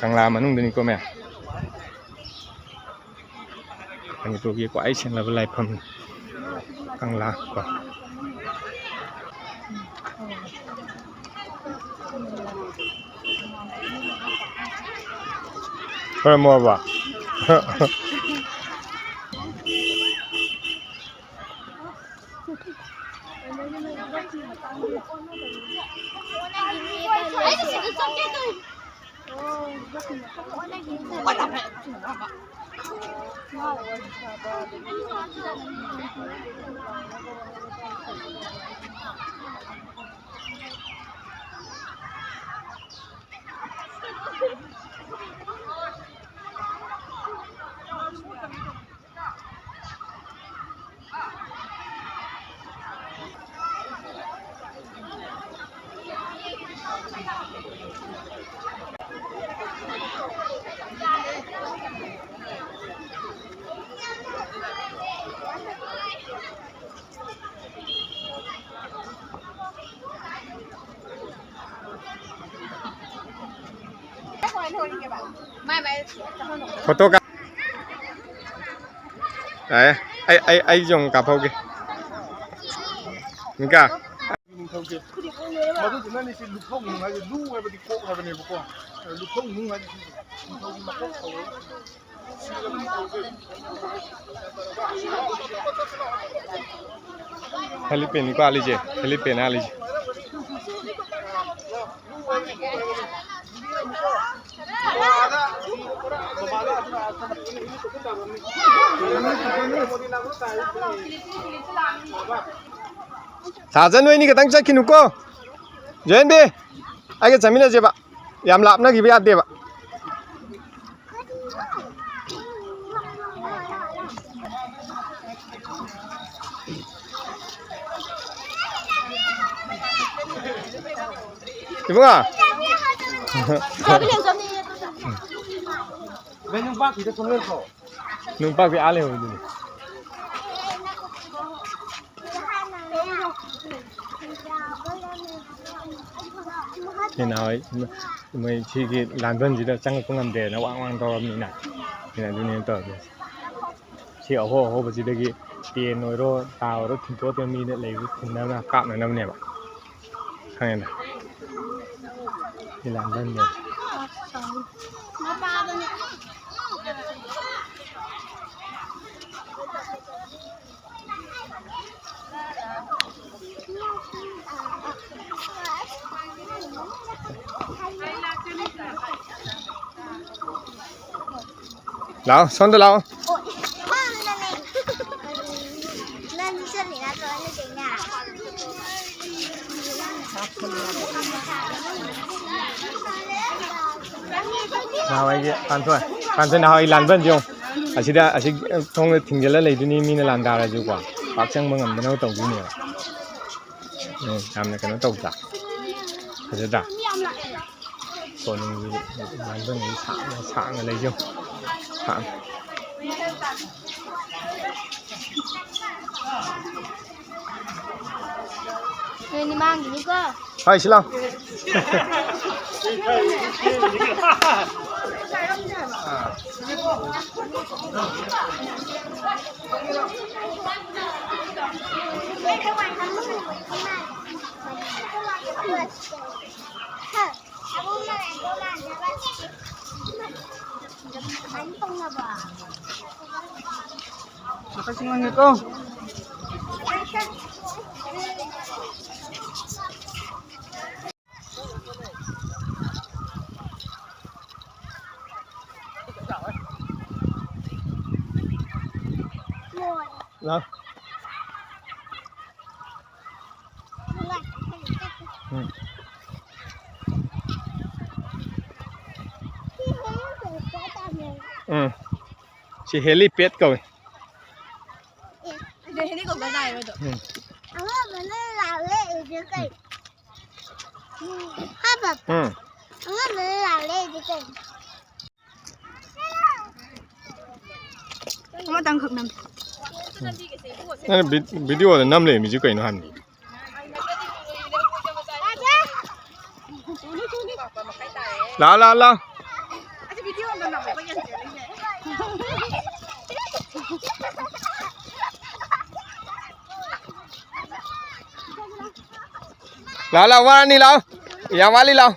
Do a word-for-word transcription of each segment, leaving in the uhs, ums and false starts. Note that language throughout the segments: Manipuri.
ꯀꯪꯂꯥ ꯃꯅꯨꯡꯗꯅꯤꯀꯣ ꯃꯌꯥꯝ꯫ ꯃꯅꯤꯄꯨꯔꯒꯤ ꯈ꯭ꯋꯥꯏ ꯁꯦꯡꯂꯕ ꯂꯥꯏꯐꯝ ꯀꯪꯂꯥ ꯀꯣ꯫ ꯈꯣꯏꯔꯝꯃꯣꯕ꯫ ꯐꯣꯇꯣ ꯀꯥꯞ-, ꯑꯦ, ꯑꯩ, ꯑꯩ, ꯑꯩꯁꯨ ꯑꯃꯨꯛ ꯀꯥꯞꯍꯧꯒꯦ꯫ ꯃꯤꯀꯥ꯫ ꯅꯤꯡꯊꯧꯁꯦ꯫ ꯃꯗꯨꯗꯨꯅꯅꯤ ꯁꯤ ꯂꯨꯐꯧ ꯅꯨꯡ ꯍꯥꯏꯁꯦ, ꯂꯨ ꯍꯥꯏꯕꯗꯤ ꯀꯣꯛ ꯍꯥꯏꯕꯅꯦꯕꯀꯣ꯫ ꯂꯨꯐꯧ ꯅꯨꯡ ꯍꯥꯏꯁꯦ ꯁꯤꯁꯦ꯫ ꯅꯤꯡꯊꯧꯒꯤ ꯃꯀꯣꯛ ꯀꯧꯋꯦ꯫ ꯁꯤꯔꯕ ꯅꯤꯡꯊꯧꯁꯦ꯫ ꯍꯦꯂꯤꯄꯦꯟꯅꯤꯀꯣ ꯑꯥꯂꯤꯁꯦ, ꯍꯦꯂꯤꯄꯦꯟ ꯑꯥꯂꯤꯁꯦ꯫ ꯁꯥꯖꯟ, ꯅꯣꯏꯅꯤ ꯈꯛꯇꯪ ꯆꯠꯈꯤꯅꯨꯀꯣ꯫ ꯖꯣꯌꯦꯟꯕꯤ, ꯑꯩꯒ ꯆꯠꯃꯤꯟꯅꯁꯦꯕ꯫ ꯌꯥꯝ ꯂꯥꯞꯅꯈꯤꯕ ꯌꯥꯗꯦꯕ꯫ ꯏꯕꯨꯡꯉꯣ꯫ ꯅꯨꯡꯄꯥꯛꯄꯤ ꯑꯥ ꯂꯩꯍꯧꯕꯗꯨꯅꯤ꯫ ꯁꯤ ꯅꯍꯥꯟꯋꯥꯏ ꯃꯣꯏ ꯁꯤꯒꯤ ꯂꯥꯟꯕꯟꯁꯤꯗ ꯆꯪꯉꯛꯄ ꯉꯝꯗꯦꯅ ꯋꯥꯡ ꯋꯥꯡ ꯇꯧꯔꯕꯅꯤꯅ꯫ ꯁꯤꯅ ꯑꯗꯨꯅꯦ ꯇꯧꯔꯤꯁꯦ꯫ ꯁꯤ ꯑꯍꯣ ꯑꯍꯣꯕꯁꯤꯗꯒꯤ ꯇꯦꯟ ꯑꯣꯏꯔꯣ, ꯇꯥ ꯑꯣꯏꯔꯣ, ꯊꯤꯟꯇꯣꯛꯑꯒ ꯃꯤꯗ ꯂꯩꯕ ꯊꯤꯟꯅꯕ ꯀꯥꯞꯅꯅꯕꯅꯦꯕ꯫ ꯈꯪꯉꯦꯅ? ꯁꯤ ꯂꯥꯟꯕꯟꯁꯦ꯫ ꯂꯥꯛꯑꯣ, ꯁꯣꯝꯗ ꯂꯥꯛꯑꯣ꯫ ꯅꯪꯁꯨ ꯆꯠꯂꯤ ꯅꯠꯇ꯭ꯔꯣ ꯑꯩꯅ ꯆꯩꯅ? ꯅꯍꯥꯟꯋꯥꯏꯒꯤ ꯄꯥꯟꯊꯣꯏ, ꯄꯥꯟꯊꯣꯏ ꯅꯍꯥꯟꯋꯥꯏ ꯂꯥꯟꯕꯟꯁꯦ ꯌꯦꯡꯉꯨ꯫ ꯑꯁꯤꯗ, ꯑꯁꯤ ꯊꯣꯡꯗ ꯊꯤꯡꯖꯤꯜꯂ ꯂꯩꯗꯣꯏꯅꯤ, ꯃꯤꯅ ꯂꯥꯟꯗꯥꯔꯁꯨꯀꯣ꯫ ꯄꯥꯛ ꯆꯪꯕ ꯉꯝꯗꯅꯕ ꯇꯧꯗꯣꯏꯅꯦꯕ꯫ ꯎꯝ, ꯌꯥꯝꯅ ꯀꯩꯅꯣ ꯇꯧꯗ꯭ꯔꯥ? ꯐꯖꯗ꯭ꯔꯥ? ꯀꯣꯅꯨꯡꯒꯤ ꯂꯥꯟꯕꯟꯒꯤ ꯁꯥꯡꯅ, ꯁꯥꯡꯅ ꯂꯩꯁꯦ ꯌꯦꯡꯉꯨ꯫ ꯁꯥꯡꯅ꯫ ꯅꯣꯏ ꯅꯤꯃꯥꯡꯒꯤꯅꯤꯀꯣ꯫ ꯍꯣꯏ, ꯁꯤ ꯂꯥꯎ꯫ ꯂꯥꯎ꯫ ꯎꯝ꯫ ꯎꯝ꯫ ꯁꯤ helipad ꯀꯧꯏ꯫ ꯑꯗꯨ helicopter ꯇꯥꯏꯔꯣ ꯑꯗꯣ? ꯎꯝ꯫ ꯑꯃꯗꯨꯅ ꯂꯥꯜꯂꯦ, ꯑꯩꯁꯦ ꯀꯩ? ꯎꯝ꯫ ꯎꯝ꯫ ꯑꯉꯥꯡꯗꯨꯅ ꯂꯥꯎꯔꯦ ꯑꯩꯗꯤ ꯀꯩꯅꯣ? ꯑꯃꯇꯪꯈꯛ ꯅꯝ꯫ ꯅꯪ ꯚꯤ-, ꯚꯤꯗꯤꯑꯣꯗ ꯅꯝ ꯂꯩꯔꯝꯃꯤꯁꯤ ꯀꯩꯅꯣ ꯍꯥꯏꯕꯅꯤ? ꯂꯥꯎ, ꯂꯥꯎ, ꯂꯥꯎ꯫ ꯂꯥꯎ, ꯂꯥꯎ, ꯋꯥꯔꯅꯤ, ꯂꯥꯎ꯫ ꯌꯥꯝ ꯋꯥꯠꯂꯤ, ꯂꯥꯎ꯫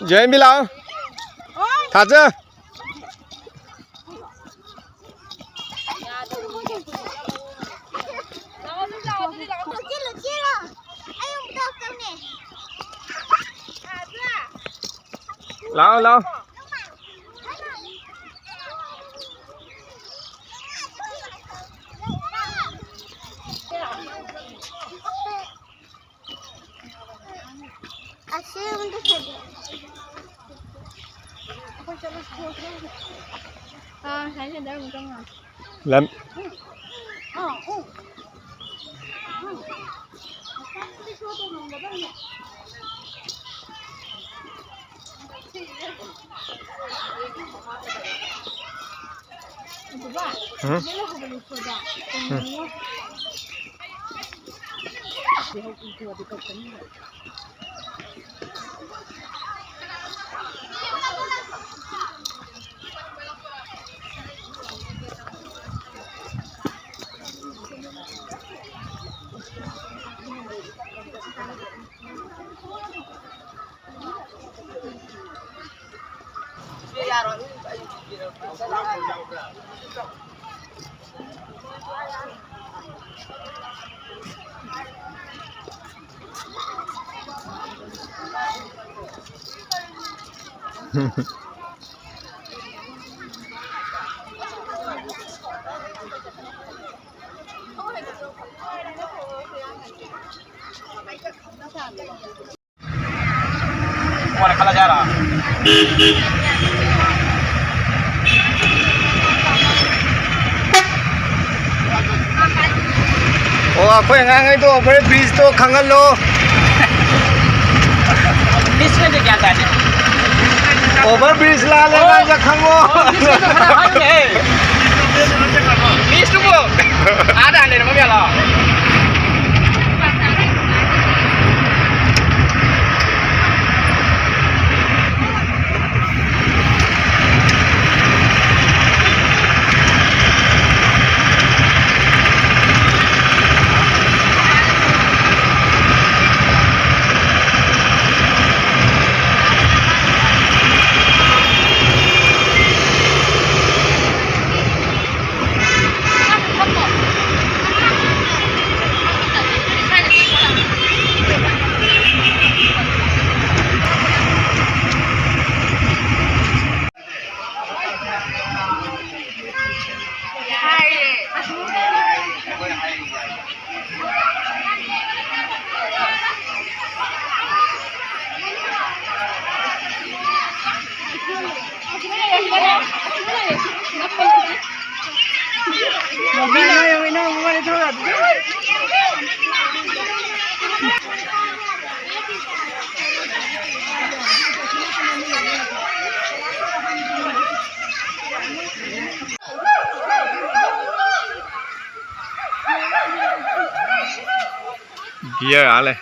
ꯖꯦꯟꯕꯤ, ꯂꯥꯎ꯫ ꯊꯥꯖ꯫ ꯂꯥꯎ, ꯂꯥꯎ꯫ ꯑꯁꯤ ꯑꯃꯗ ꯐꯖꯩ꯫ ꯑꯥ, ꯍꯥꯏꯅꯗꯕ ꯑꯃꯨꯛꯇꯪ ꯉꯥꯡ꯫ ꯂꯝ-, ꯎꯝ꯫ ꯎꯝ꯫ ꯑꯩꯈꯣꯏ ꯑꯉꯥꯡꯈꯩꯗꯣ over bridge ꯇꯣ ꯈꯪꯍꯜꯂꯣ꯫ Miss ꯍꯣꯏꯗꯤ ꯒ꯭ꯌꯥꯟ ꯇꯥꯗꯦ꯫ Over bridge ꯂꯥꯜꯂꯦ, ꯑꯣ꯫ ꯅꯪꯁꯨ ꯈꯪꯉꯣ꯫ ꯑꯣ, Miss ꯍꯣꯏꯗꯣ ꯈꯔ ꯍꯥꯏꯌꯨꯅꯦ꯫ Miss ꯇꯨꯕꯨ ꯑꯥꯗ ꯍꯥꯟꯅ ꯂꯩꯔꯝꯃ ꯌꯥꯂꯣ꯫ Beer ꯍꯥꯜꯂꯦ꯫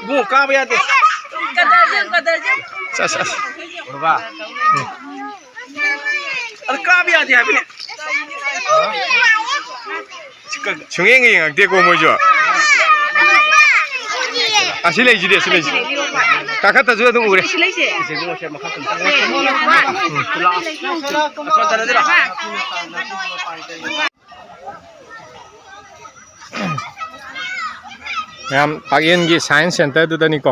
ꯏꯕꯨꯡꯉꯣ, ꯀꯥꯕ ꯌꯥꯗꯦ꯫ ꯀꯗꯔꯁꯦ, ꯀꯗꯔꯁꯦ꯫ ꯑꯁ, ꯑꯁ꯫ ꯕꯥꯕꯥ꯫ ꯎꯝ꯫ ꯑꯗ ꯀꯥꯕ ꯌꯥꯗꯦ ꯍꯥꯏꯕꯅꯦ꯫ ꯁꯨꯡꯌꯦꯡ ꯌꯦꯡꯉꯛꯇꯦꯀꯣ ꯃꯣꯏꯁꯨ꯫ ꯑꯁꯤ ꯂꯩꯁꯤꯗꯤ, ꯑꯁꯤ ꯂꯩꯁꯤ꯫ ꯀꯥꯈꯠꯇꯁꯨ ꯑꯗꯨꯝ ꯎꯔꯦ꯫ ꯁꯤ ꯂꯩꯁꯦ꯫ ꯎꯝ꯫ ꯃꯌꯥꯝ ꯄꯥꯛꯌꯦꯟꯒꯤ science centre ꯗꯨꯗꯅꯤꯀꯣ꯫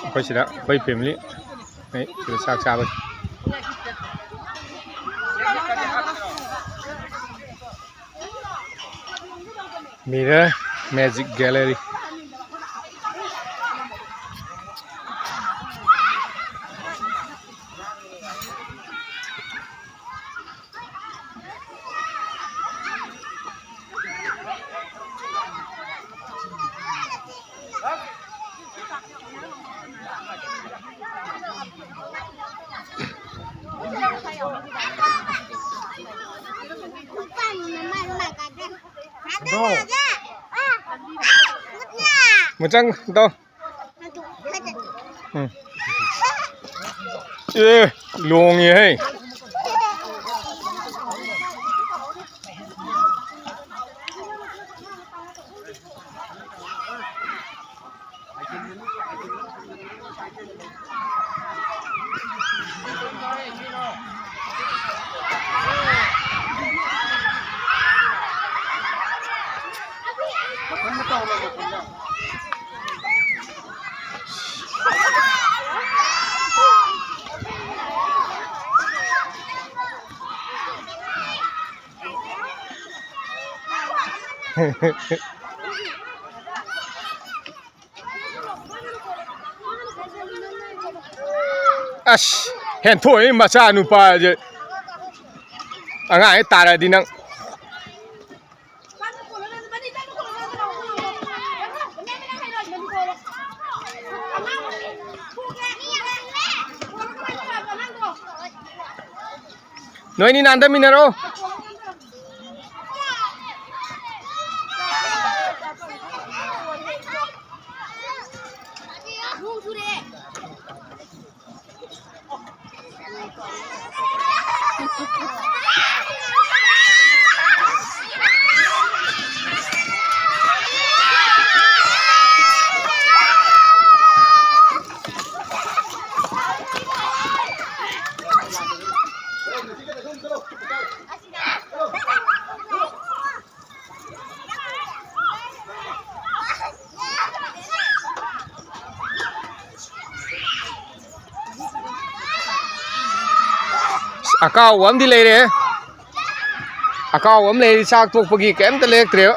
ꯑꯩꯈꯣꯏ ꯁꯤꯗ ꯑꯩꯈꯣꯏ family ꯉꯩ ꯁꯤꯗ ꯆꯥꯛ ꯆꯥꯕꯒꯤ꯫ Mirror Magic Gallery. ꯃꯆꯪ ꯇꯧ꯫ ꯎꯝ꯫ ꯑꯦ, ꯂꯣꯡꯉꯦꯍꯦ꯫ ꯑꯁ, ꯍꯦꯟꯊꯣꯛꯏ ꯃꯆꯥ ꯅꯨꯄꯥꯁꯦ꯫ ꯑꯉꯥꯡ ꯍꯦꯛ ꯇꯥꯔꯗꯤ ꯅꯪ꯫ ꯅꯣꯏꯅꯤ ꯅꯥꯟꯗꯃꯤꯟꯅꯔꯣ꯫ ꯑꯀꯥꯎꯕ ꯑꯃꯗꯤ ꯂꯩꯔꯦ꯫ ꯑꯀꯥꯎꯕ ꯑꯃ ꯂꯩꯔꯤ, ꯆꯥꯛ ꯇꯣꯛꯄꯒꯤ ꯀꯩꯝꯇ ꯂꯩꯔꯛꯇ꯭ꯔꯦꯕ꯫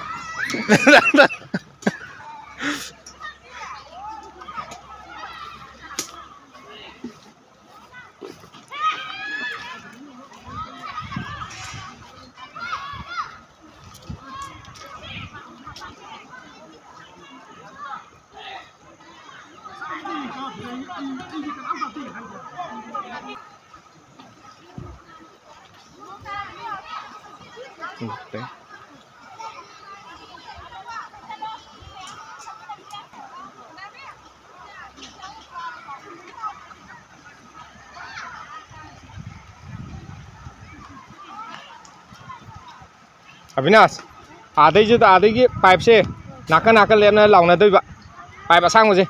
ꯑꯕꯤꯅꯥꯁ, ꯑꯥꯗꯩꯁꯤꯗ, ꯑꯥꯗꯒꯤ ꯄꯥꯏꯞꯁꯦ ꯅꯥꯀꯟ ꯅꯥꯀꯟ ꯂꯦꯞꯅ ꯂꯥꯎꯅꯗꯣꯏꯕ, ꯄꯥꯏꯞ ꯑꯁꯥꯡꯕꯁꯦ꯫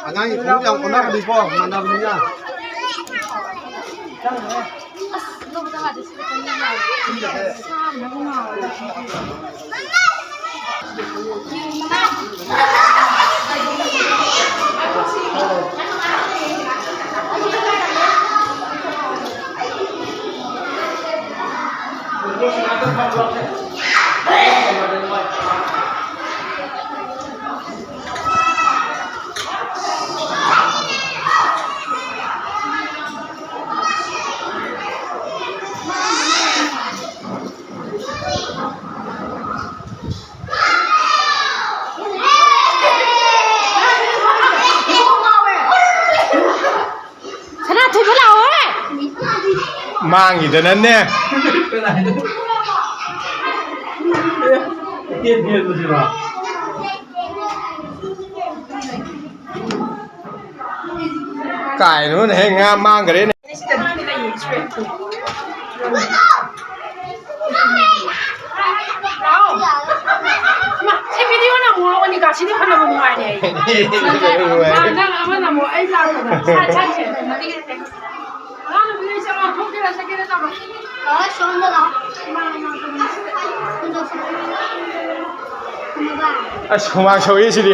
ꯑꯉꯥꯡꯒꯤ ꯈꯣꯡꯎꯞ ꯌꯥꯝ ꯑꯣꯟꯅꯕꯅꯤꯀꯣ, ꯃꯥꯟꯅꯕꯅꯤꯅ꯫ ꯁꯅꯥꯊꯣꯏꯕ ꯂꯥꯛꯑꯣꯍꯦ꯫ ꯃꯥꯡꯈꯤꯗꯅꯅꯦ꯫ ꯀꯥꯏꯅꯣꯅꯦꯍꯦ, ꯉꯥ ꯃꯥꯡꯈ꯭ꯔꯦꯅꯦ꯫ ꯁꯤꯗꯤ ꯐꯅꯕꯨ ꯅꯨꯡꯉꯥꯏꯅꯦ ꯑꯩ꯫ ꯅꯨꯡꯉꯥꯏ꯫ ꯅꯪ ꯑꯃꯅ ꯑꯃꯨꯛ ꯑꯩ ꯂꯥꯛꯄꯗ ꯁꯥ ꯁꯥꯁꯦ꯫ ꯑꯉꯥꯡ ꯅꯨꯄꯤ ꯑꯩ ꯆꯠꯂꯣ, ꯊꯣꯛꯀꯦꯔꯥ ꯆꯠꯀꯦꯔꯥ ꯇꯧꯔꯣ꯫ ꯑ, ꯁꯣꯝꯗ ꯂꯥꯛꯑꯣ꯫ ꯑꯁ, ꯍꯨꯃꯥꯡ ꯁꯧꯏ ꯁꯤꯗꯤ꯫